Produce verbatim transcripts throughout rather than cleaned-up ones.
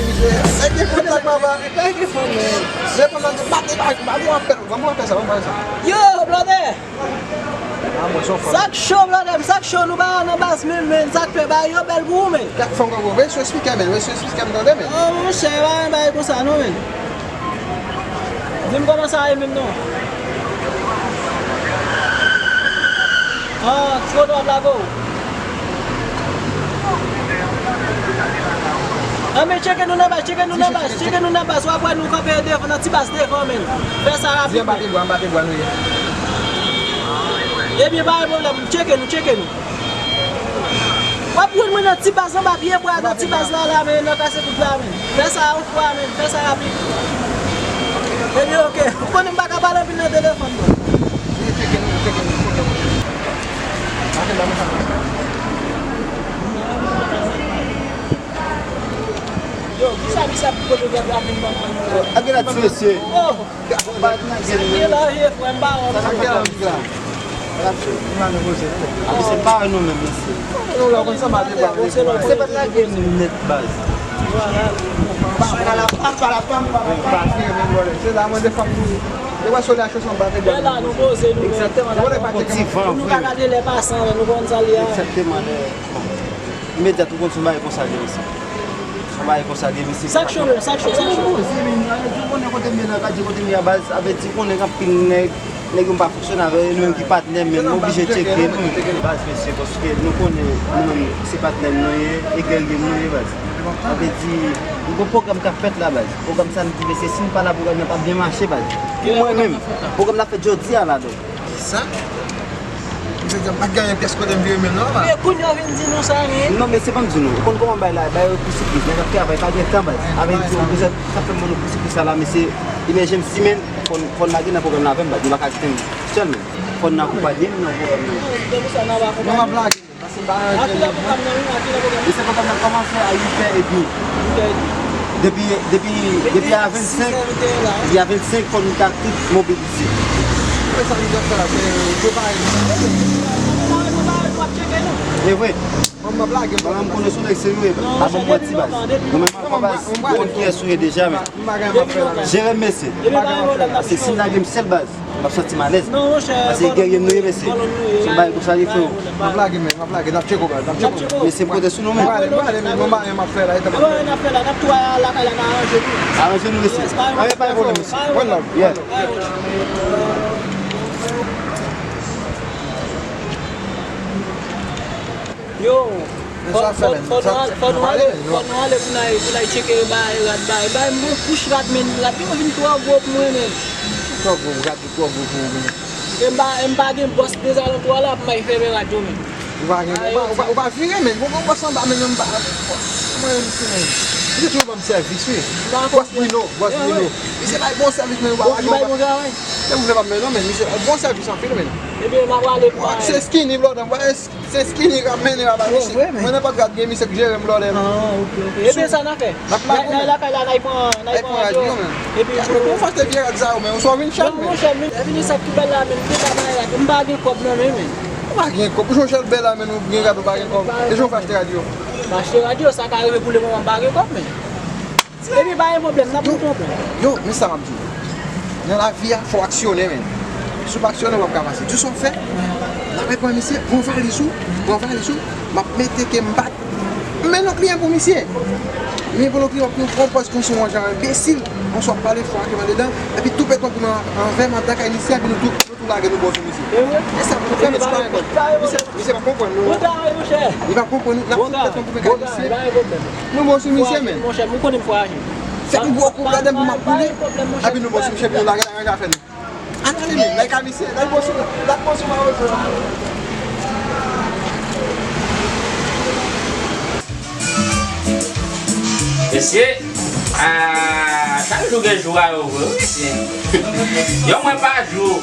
Misye, e gen kontak papa. Kay gen fanm, men. Se pandan de bate bak, ba mwen apèl, ba mwen apèl sa, ba mwen apèl sa. Yo, blòdè! Ah, mwen se yon fanm. Sa k cho, blòdè m, sa k cho, nou pa nan baz menm, men sa k fè bagay yo bèl pou ou, men. Kèk fanm kongo, resyon speaker, men, resyon speaker, m tande, men. Oh, monchè, pa gen bagay konsa, non, men. Di m kòman sa ye menm non. Ah, ti kote w ap lage w. Anben, tcheke nou nan baz, tcheke nou nan baz, tcheke nou nan baz. W ap wè nou kanpe devan, nan ti baz devan, men. Fè sa rapid. Di anba pye bwa, anba pye bwa nou ye. Ebyen, pa gen pwoblèm, tcheke nou, tcheke nou. W ap jwenn mwen nan ti baz anba pye bwa, nan ti baz la, la, men, nan kase kout la, men. Fè sa yon fwa, men. Fè sa rapid. Ebyen, oke. Ou konnen m pa ka pale anpil nan telefòn, non. Yo, kisa misye ap pote gad la vin ban mwen? Ap gen la ti mesye. Oh! Sa k gen la, ye frè m pa wè. Sa k gen la, misye la? Api se pa nou menm, mesye. Nou la konn sa mate pa. Se pa t lage nou nèt baz. Pam, pala pam, pala pam, pala pam. Se la mwen de fanm tou. E wè sou la chos an bate. Lè la nou poze nou. Egzakteman. Nou pa gade lè pasan, nou konn sa li a. Egzakteman. Imedyat ou konn son bagay konsa gen mesye. Son bagay konsa gen mesye. Sa k cho menm, sa k cho, sa k cho. Ou konnen kote m ye nan katye kote m ye a baz, avèti konnen gen anpil nèg, nèg yo m pa fonksyone avè yo, nou menm ki patnè men nou oblije tcheke nou. Baz mesye, paske nou konnen nou menm se patnè nou ye, e gèrye nou ye baz. Sa vle di, nou gon pwogram k ap fèt la baz. Pwogram sa n di mesye, si n pa la pwogram nan p ap byen mache baz. Pou mwen menm, pwogram n ap fèt jodi a la donk. Sa? Misye di, m pa t gen anyen pyès kote m vire men non, pa. Men kounye a w vin di nou sa, men. Non, men se pa m di nou. Ou konn kòman bay la, bay yo pou sipriz. Nèg ap travay, pa gen tan, baz. Avè di, ou bezwen sa fè m ban nou pou sipriz sa la, mesye. Imèje m simen, fò n, fò n lage nan pwogram nan avè m, baz. Nou pa ka kite m sèl, men. Fò n akonpanye m nan pwogram nan. Non, m ap lage. Paske m pa aranje. Misye pwogram nan kòmanse a uit è edmi. Depi, depi, depi a vennsenk, depi a vennsenk, fò nou ta tout mobilize. Mwen sa nou dwe fè la, se prepare nou. E vre. Mwen m ap lage. Mwen m konnen sou nèg serye. Pa ban m manti baz. Mwen menm ak baz, mwen konn kiyès ou ye deja, men. Jere m mesye. Paske si n lage m sèl baz, m ap santi m alèz. Paske gèrye m nou ye mesye. Se bagay konsa li freo. M ap lage men, m ap lage, n ap tcheke w baz, n ap tcheke w. Mesye m konte sou nou men. Mwen ale, mwen ale, mwen ale, m ap fè la, e tankou. Aranje nou mesye. Anyen pa gen pwoblèm mesye. One love. Yeah. Yo, fò, fò, fò nou ale, fò nou ale pou n al, pou n al tcheke bagay rad, bagay, bagay, m gon kouch rad, men rad yo vin twò gwo pou mwen, men. Twò gwo, rad yo twò gwo pou ou, men. E m pa, e m pa gen bòs dezalantou a la pou m al fèmen rad yo, men. Ou pa gen, ou pa, ou pa, ou pa vire, men. Gon, gon bòs anba, men, men m pa, mwen, men, men. Misye toujou ban m sèvis, wi. Bòs Nino, bòs Nino. Misye bay bon sèvis, men, ou pa, ou pa. Se pou fè pa m, men, non, men, misye bay bon sèvis anpil, men. Ebyen, m ap prale pou m al. Se skinny, blòdè, m pa Se skinny k ap mennen rad la, mesye. Mwen nenpòt rad gen misye k jere m lòlè. Ah, ok, ok. Ebyen sa n a fè. N ap lage. N a lakay la, n a pran, n a pran rad yo. Epi pou fò te vye rad sa yo, men ou sò vin chat, men. Non, monchè, men vini sa ki bèl la, men m te ka bay rad. M pa gen kòb nan men, men. Ou pa gen kòb. Ou jwenn chèl bèl la, men ou gen rad ou pa gen kòb. E jan ou fè achte rad yo. M achte rad yo, sa ka rive pou lemoman m pa gen kòb, men. Epi pa gen pwoblèm, n ap monte yon plan. Yo, men sa m ap di w. Nan lavi a, fò w aksyone, men. Si w pa aksyone, w p ap ka avanse. Di w sa w fè, n ap pran misye, pran valiz ou, pran valiz ou, m ap mete ke m bat. M mennen yon kliyan pou misye. Men pou yon kliyan, w ap pran pòz kòmsi w yon jan enbesil, kòmsi w ap pale fò ak yo andedan, epi tou peton pou nou anvè m andan kay misye, epi nou tou. Tou lage nou bò sou misye. E vre? E sa pou nou fè, men se pa yon kòb. Misye, misye p ap konprann nou. Li p ap konprann nou. N ap fout tèt nou pou men kay misye. Nou bò sou misye, men. Monchè, monchè, ou konnen m fwaji. Fè m bò kou ladan pou m ap boule. Epi nou bò sou misye, epi nou lage l aranje afè nou. Ann ale, men, lage kay misye, lage bò sou, lage bò sou mawozo a. Mesye, ah, chak jou gen jou a yo vre, wi, mesye. Yon mwen pa jou.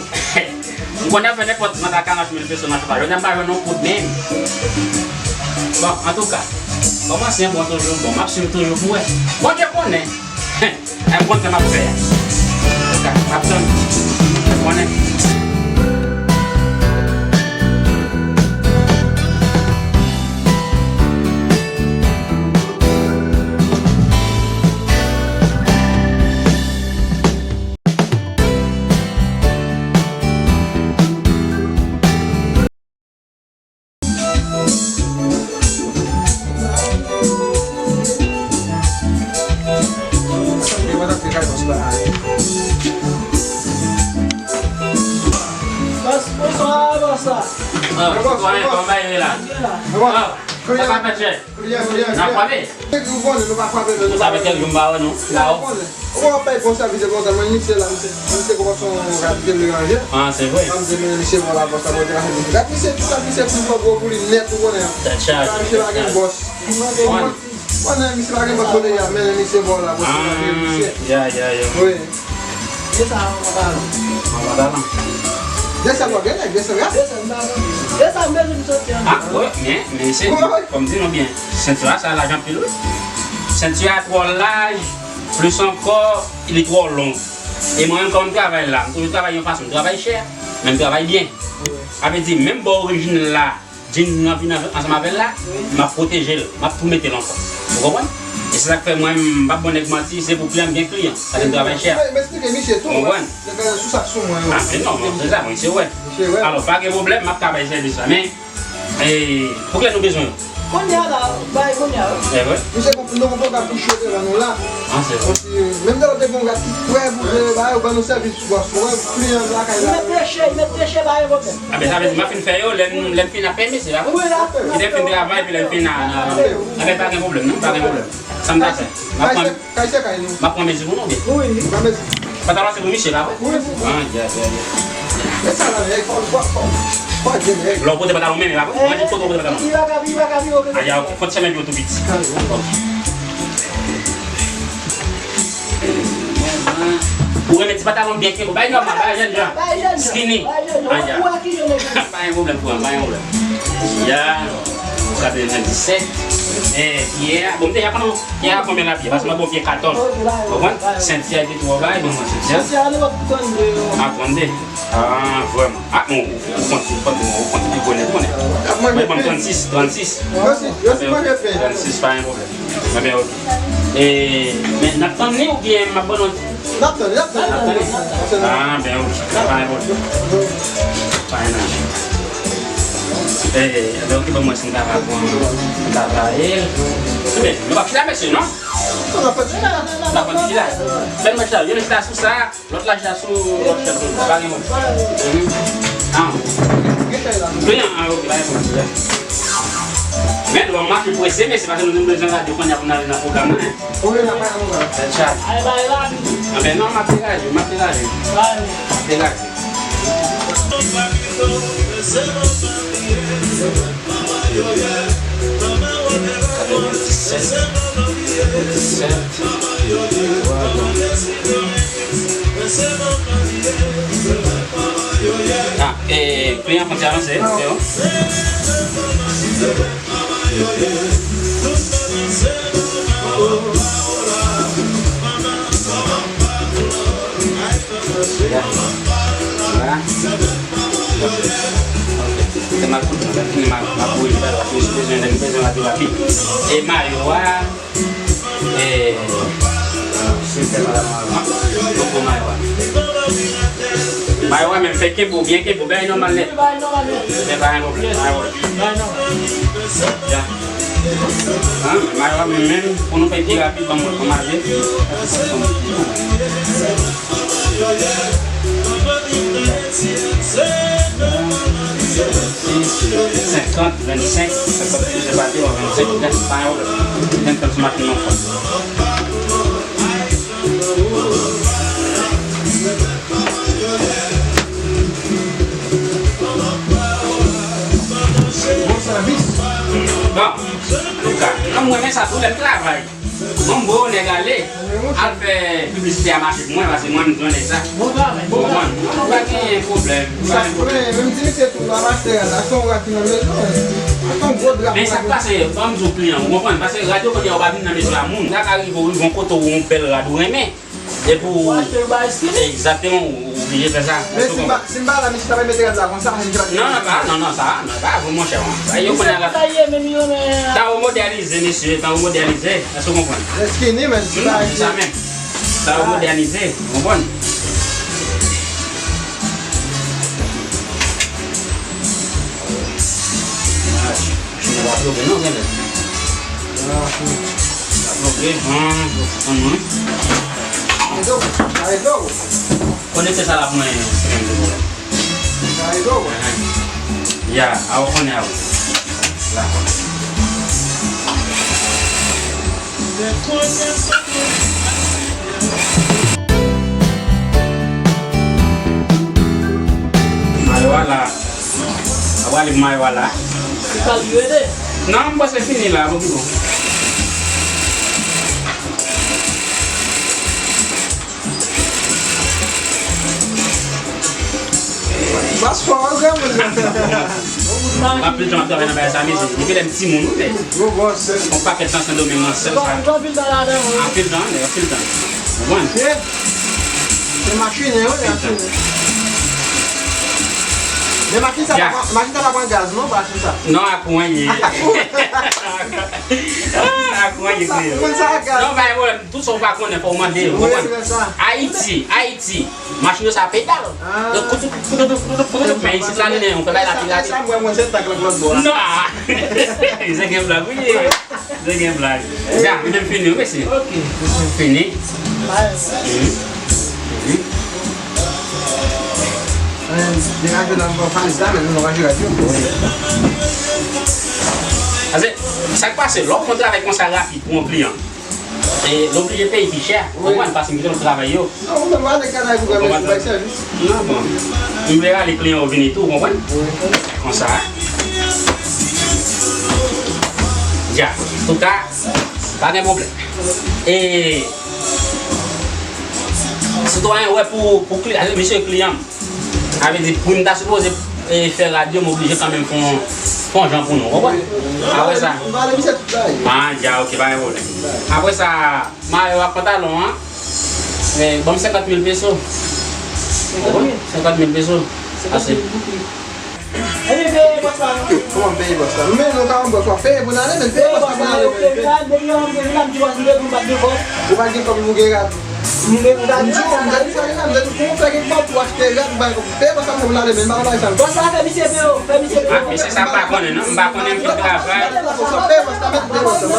M konnen fè nenpòt trant a karant mil peso nan chofaj. Jodi a m pa jwenn yon kout menm. Bon, antouka, kòm ansyen bon toujou bon, m ap swiv toujou pou wè. Bondye konnen. Ay, bon tan m ap fè a. M ap tann. Konnen. Bòs, bonswa, bòs la. Ah, sitwayen, kòman bagay yo ye la? Byen la. Ah, sa ka fèt, chè? N ap frape? Ou konnen, nou pa frape, men nou pa frape. Ou pa wè nou? Ou pa wè? Ou pa bay bon sèvis, se konsa, mwen, misye la, misye, misye kòmanse yon rad de deranje. Ah, se vre. Mwen, mwen, misye, bon, la, bòs la, mwen, te la, gad misye, tout sa, misye, pou fò gwo pou li nèt, ou konnen. Tèt chaje. Sa, misye pa gen bòs. Konnen misye pa gen bòs kote y ap mennen misye bò la, bòs la vire misye. Ya, ya, ya. Wi. De sa, an patalan. An patalan. De sa, bò, gen nèg, de sa, ya. De sa, m pa konn. De sa, m bezwen m soti an. Ah, wi, men, men se, kòm di nou byen, senti a, sa laj anpil, wi. Senti a twò laj, plis ankò, li twò long. E mwen menm, kòm m travay la, m toujou travay yon fason, m travay chè, men m travay byen. Sa vle di, menm bò orijinal la, djin nan vin ansanm avè l la, m ap pwoteje l, m ap tou mete l ankò. Ou konprann? E se sa k fè mwen, m p ap bon nèg manti, se pou kliyan m gen kliyan. Paske m travay chè. M esplike misye tou. Ou konprann? Nèg la sou sa k sou mwen, wi. Ah, men non, non, se sa, mwen, se wè. Misye wè. Alò, pa gen pwoblèm, m ap travay sèvis la. Men, e, pou kilè nou bezwen yo? Kounye a la, bay kounye a, wi. E vre? Misye, nou gon pwogram pou cho devan nou la. Ah, se vre. Menm lè w te gon gad ki prè pou jere bagay, ou ban nou sèvis, bòs, ou wè kliyan lakay la. Li mèt deche, li mèt deche, pa gen pwoblèm. Ah, ben, sa vle di, m ap fin fè yo, lè m, lè m fin ap peye mesye, pa vre? Wi, l ap peye. Lè m fin travay, epi lè m fin a, a, a, ben, pa gen pwoblèm, non, pa gen pwoblèm. Sa m ta fè? M ap pran, kay se kay nou. M ap pran mezi pou nou, byen. Wi, wi, pran mezi. Pantalon se pou misye, pa vre? Wi, pou mwen. Ah, ya, ya, ya. E sa la, nèg, fò, fò, fò, fò gen nèg. Lè w pote pantalon, men, men, pa vre? Mwen di kote w pote pantalon. Li pa ka, li pa ka vire, ok. Ah, ya, ok. Fò ti semèn yo tou piti. Kay, wi. Ok. Ou renmen ti pantalon byen kenbe. Bay nòmal, bay jèn jan. Bay jèn jan. Skinny. Bay jèn jan. Ah, ya. Ou wè ki jan nèg la. Pa gen pwoblèm, frè, pa gen pwoblèm. Ya. Katrevenndisèt. Eh, yeah. Bon, m te ya pandan, ya konbyen la pye? Paske mwen bon pye katòz. Ou konprann? Senti a te twò bay, bon, mwen senti a. Senti a, nou ap trannde. Ah, trannde. Ah, vrèman. Ah, bon, ou, ou konn, ou konn, ou konn pi gwo nèg, ou konnen. Mwen ban m trannsis, trannsis. Mèsi, mèsi, mwen gen pen. Trannsis, pa gen pwoblèm. Mwen, ben, ok. E, men, n ap tann li oubyen m ap ban nou? N ap tann li, n ap tann li. N ap tann li. Ah, ben, ok. Pa gen pwoblèm. Pa gen anyen. E, e, ben, ok, ban mwen si m ta va pran, m ta va el. Ebyen, nou p ap chita, mesye, non? Non, n ap fè ti chita. N ap fè ti chita. Fè n mèt chita, youn chita sou sa. Lòt la chita sou lòt chèz tou. Pa gen moun. Mhm. Ah. Gen chay la. Gen, ah, ok, pa gen moun. Men, lè w mache prese, men se paske nou te bezwen radyo kounye a pou n ale nan pwogram nan, hein. Wi, n ap pale nan pwogram. Tèt chaje. Anben non, m ap degaje, m ap degaje. M ap degaje. Katrevendisèt, disèt, ah, e, kliyan konn ti avanse, se bon. Ya. La. Ok. Se mal kout mwen, fini mal, mal kouri, paske si bezwen, li bezwen rapid, rapid. E mayo a, e, poko mayo a. Mayo a menm fè kenbe w, byen kenbe w, bay nòmal nèt. Men pa gen pwoblèm, pa gen pwoblèm. Ya. Hein, mayo a menm, menm, pou nou fè pi rapid, ban mwen, ban m ale. Senkant, vennsenk, senkant, vennsenk, vennsenk, pa gen pwoblèm. Vennsenk sou machin nan fò. Bon sèvis. Bon, antouka, non, mwen renmen sa tou lè m travay. Bon, bon, nèg ale, al fè piblisite a mache pou mwen, paske mwen, m bezwen nèg sa. Bon travay, bon travay. Ou konprann? Pa gen pwoblèm, pa gen pwoblèm. Menm ti mesye tou, ap achte rad, achte yon rad ki nan bezwen. Achte yon gwo dra. Men sa k pase, ban m di w kliyan, ou konprann? Paske rad yo kounye a, ou pa vin nan bezwen a moun. Sa ka rive, ou rive yon kote, ou yon bèl rad ou renmen. Epi w achte l bay skinny. Egzakteman, ou oblije fè sa. Men si m pa, si m pa la, misye ta pral mete rad la konsa, men misye pa. Non, non, pa, non, non, sa, non, pa vre, monchè, wi. Sa yo konnen la. Sa yo modèlize, mesye, sa yo modèlize. Èske w konprann? Men skinny, men si pa sa menm. Sa yo modèlize, ou konprann? Machin nan pa ploke non, genlè. Machin pa ploke, hmm, hmm, hmm. Konekte sa la pou mwen, se menm de pwoblèm. Ya, a ou konnen a ou. La konnen. Mayo a la. Apre li mayo a la. Ou ka rete? Non, m panse fini la, bon, bon. Bas fò, granmoun. Anpil tan ap travay nan bagay sa, mesye. Depi lè m timoun, wi, men. Yon pakèt tan Sendomeng nan sèl sa. Anpil tan, anpil tan. Konprann? Se machin, wi, machin. Men machin sa pa pran, machin sa pa pran gaz, non, machin sa. Non, ak mwen ye. Ah, ak mwen ye, kreyòl. Moun sa ak gaz. Non, pa gen pwoblèm. Tout sa w pa konnen, fò w mande yo, konprann? Ayiti, Ayiti, machin yo sa pedal. Yo kout, kout, kout, kout, kout, kout, men isit la, nou, nou fè bagay la pi rapid. Sa, mwen, mwen, se tak lòt bò a. Non, ah. Se gen blag, wi. Se gen blag. Ya, mwen menm fini, wi, mesye. Ok. Fini. Mhm. Mhm. Degaje nan bon valiz la, men nou raje radyo. Wi. Paske, sa k pase, lè w fè yon travay konsa rapid pou yon kliyan, e, l oblije peye pi chè. Wi. Konprann? Paske m kite l travay yo. Non, ou menm ale kanal pou bay sèvis. Non, bon. M vle rale kliyan yo vini tou, ou konprann? Wi. Konsa. Ya. Antouka, pa gen pwoblèm. E, sitwayen, wè pou, pou kli-, misye kliyan m. Sa vle di, pri m ta sipoze, e, fè radyo, m oblije kanmenm fè yon, fè yon jan pou nou, konprann? Apre sa. M pale misye tout bagay. Ah, dja, ok, pa gen pwoblèm. Apre sa, mayo ak pantalon an, e, ban m senkant mil peso. Senkant mil? Senkant mil peso. Senkant mil pou ki? Ebyen, peye bòs la, non? Kòman m peye bòs la? Men nou ka ban bòs la. Peye pou n ale, men peye bòs la pou n ale, men. Peye bòs la, depi yon moun gen rad, m di bòs, m depi m pa t gen kòb. Ou pa t gen kòb pou gen rad. M di w, m ta di sa deja, m ta di w, pou w fè gen kòb pou w achte rad, ou bay kòb. Peye bòs la pou n ale, men m pa bay sa. Bòs la fè misye peye w, fè misye peye w. Ah, mesye sa m pa konnen, non. M pa konnen, m fin travay. Peye bòs la, men peye bòs la.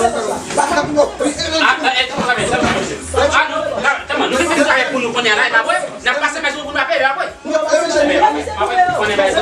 Ah, eh, eh, tande, tande, tande, mesye. Ah, non, tande, nou fin travay pou nou konnen la, e pa vre? N ap pase mèt pou nou pa peye apre. Apre, konnen bagay sa.